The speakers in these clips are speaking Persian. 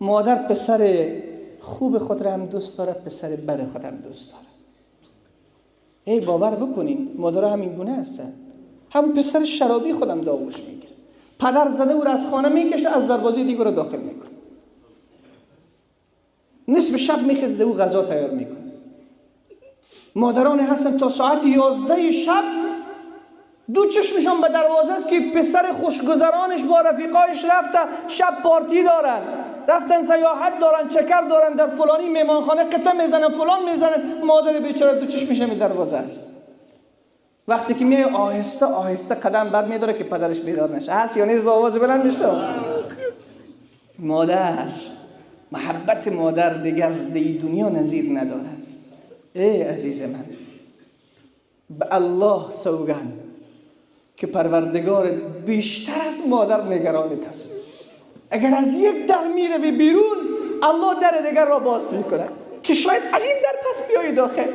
مادر پسر خوب خود را هم دوست داره، پسر بد خود هم دوست داره. ای باور بکنین مادر همین گونه هستن. هم پسر شرابی خودم داغوش میگیره، پدر زده او را از خانه میکشه، از دروازه دیگه را داخل میکنه. نصف شب میخزده او غذا تیار میکنه. مادران هستن تا ساعت 11 شب دو چشمشون به دروازه است که پسر خوشگذرانش با رفیقایش رفته شب پارتی دارن، رفتن سیاحت دارن، چکر دارن، در فلانی میمانخانه قطعه میزنن، فلان میزنن. مادر بیچاره دو چشمش هم دروازه است. وقتی که میای آهسته آهسته قدم بر میداره که پدرش بیدار نشه. هست یا نیست؟ با آواز بلند میشه. مادر، محبت مادر دیگر در دنیا نظیر نداره. ای عزیز من، به الله سوگند که پروردگار بیشتر از مادر نگرانت است. اگر از یک در میره بیرون، الله در دیگر را باز میکنه که شاید از این در پس بیایی داخل.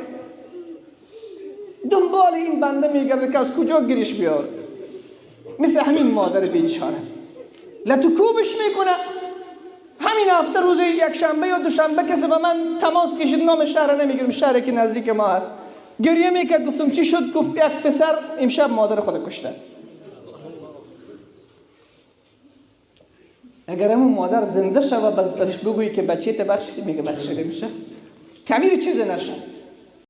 دنبال این بنده میگرده که از کجا گیرش بیار. مثل همین مادر بیچاره لتکوبش میکنه. همین هفته روز یک شنبه یا دوشنبه کسی به من تماس کشید، نام شهر نمیگیرم، شهری که نزدیک ما هست. گریه میکرد. گفتم چی شد؟ گفت یک پسر امشب مادر خود کشته. اگر همون مادر زنده شوه بس برش بگویی که بچه ته بخشید، میگه بخشیده میشه. کمیر چیز نشه.